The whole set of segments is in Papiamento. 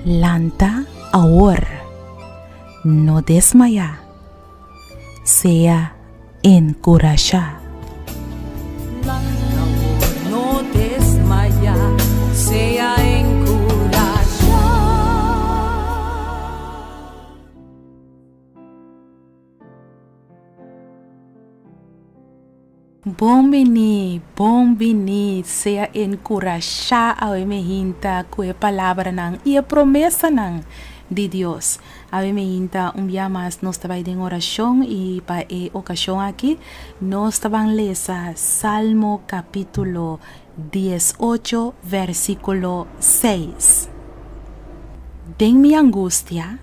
Lanta awor, no desmayá, sea enkurashá. Lanta awor, no desmayá, sea enkurashá. Bon bini, bon bini, sea enkurashá awe mi hinta ku e palabranan i e promesanan di Dios. Awe mi hinta un bia mas nos ta bai den orashon i pa e okashon aki nos ta ban lesa Salmo kapítulo 18 versíkulo 6. Den mi angustia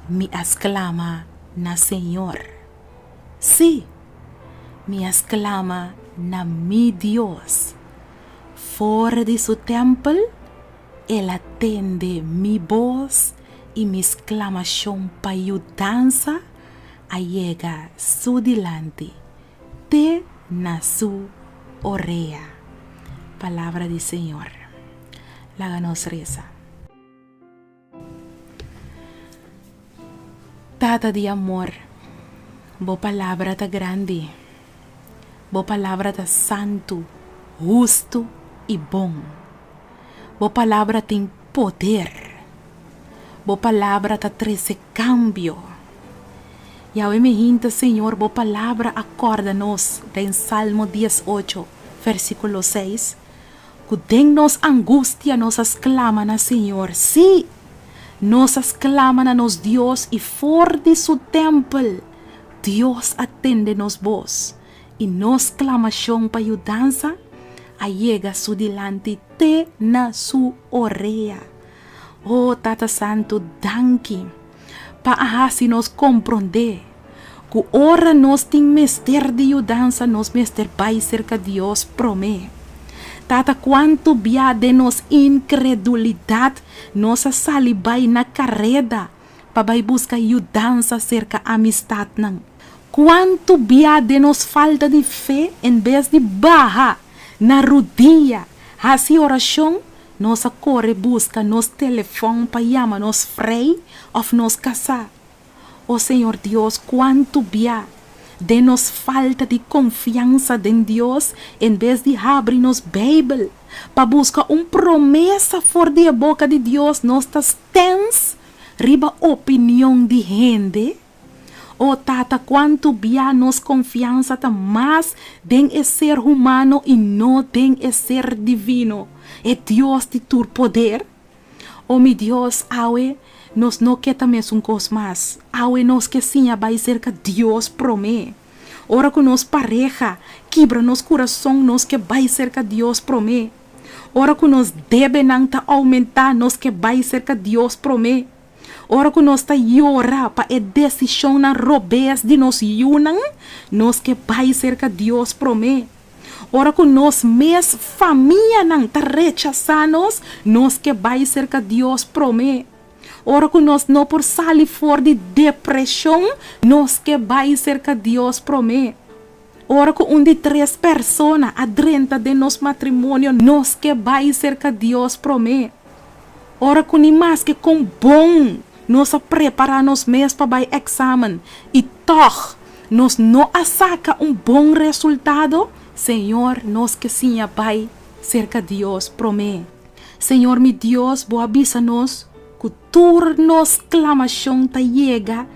mi a sklama na Señor. Sí, mi a sklama na mi Dios. For di su tèmpel el a tende mi bos i mi sklamashon pa yudansa a yega su dilanti, te na su orea. Palabra di Señor. Laga nos resa. Tata di amor, bo palabra ta grandi. Bo palabra ta santu, hustu i bon. Bo palabra tin poder. Bo palabra ta trese kambio. Yahweh mi hinta, Señor, bo palabra a kòrda nos den Salmo 18, versíkulo 6, Ku den nos angustia nos a sklama na Señor, sí, nos a sklama na nos Dios i for di su tèmpel Dios a tende nos bos i nos sklamashon pa yudansa a yega su dilanti te na su orea. O Tata Santu, danki pa a hasi nos komprondé ku ora nos tin mester di yudansa nos mester bai serka Dios promé. Tata, kuantu bia den nos inkredulidat nos a sali bai na kareda pa bai buska yudansa serka amistatnan. Kuantu bia den nos falta di fe en bes di baha na rudia hasi orashon nos a kore buska nos telefòn pa yama nos frei òf nos kasá. O Señor Dios, kuantu bia den nos falta di konfiansa den Dios en bes di habri nos Beibel pa buska un promesa for di e boka di Dios nos ta stens riba opinion di hende? O Tata, kuantu bia nos konfiansa ta mas den e ser humano i no den e ser divino, e Dios di tur poder? O mi Dios, awe nos no ke ta mesun kos mas. Awe nos ke siña bai serka Dios promé. Ora ku nos pareha kibra nos kurason, nos ke bai serka Dios promé. Ora ku nos debenan ta oumentá, nos ke bai serka Dios promé. Ora ku nos ta yora pa e desishonnan robes di nos yunan, nos ke bai serka Dios promé. Ora ku nos mes famianan ta rechasá nos, nos ke bai serka Dios promé. Ora ku nos no por sali for di depreshon, nos ke bai serka Dios promé. Ora ku un di tres persona a drenta den nos matrimonio, nos ke bai serka Dios promé. Ora ku ni maske kon bon nos a prepará nos mes pa bai èksamen i tòg nos no a saka un bon resultado, Señor, nos ke siña bai serka Dios promé. Señor mi Dios, bo a bisa nos ku tur nos klamashon ta yega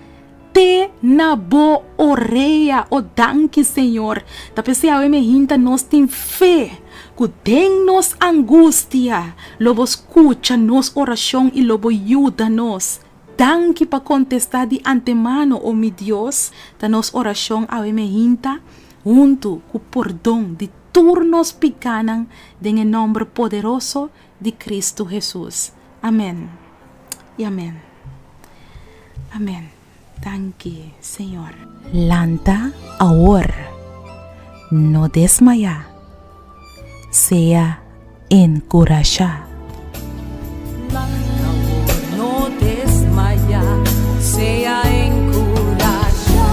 te na bo orea. O danki, Señor. Ta p'esei awe mi hinta nos tin fe ku den nos angustia lo bo skucha nos orashon i lo bo yuda nos. Danki pa kontestá di antemano, o mi Dios, ta nos orashon awe mi hinta huntu ku pordon di tur nos pikánan den e nòmber poderoso di Kristu Hesus. Amèn i amèn. Amèn. Danki, Señor. Lanta awor, no desmayá, sea enkurashá. Lanta awor, no desmayá, sea enkurashá.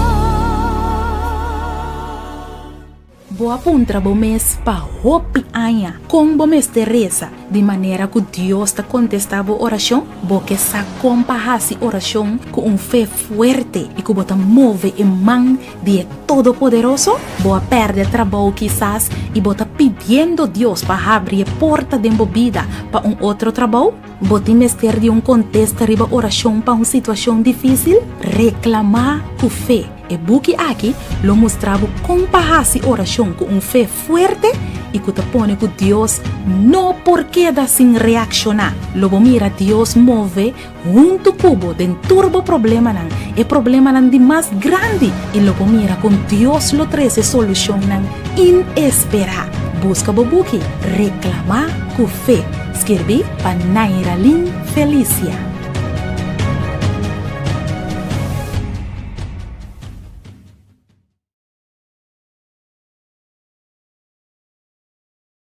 Bo. Bo a puntra bo mes pa hopi aña kon bo mester resa di manera ku Dios ta kontestá bo orashon? Bo ke sa kon pa hasi orashon ku un fe fuerte i ku bo ta move e man di e Todopoderoso? Bo a pèrdè trabou kisas i bo ta pidiendo Dios pa habri e porta den bo bida pa un otro trabou? Bo tin mester di un kontesta riba orashon pa un situashon difísil? Reklamá ku fe! E buki aki lo mustra bo kon pa hasi orashon ku un fe fuerte i ku ta pone ku Dios no por keda sin reakshoná. Lo bo mira Dios move huntu ku bo den tur bo problemanan, e problemanan di mas grandi, i lo bo mira kon Dios lo trese solushonnan inesperá. Buska bo buki Reklamá ku Fe, skirbí pa Nairalyn Felicia.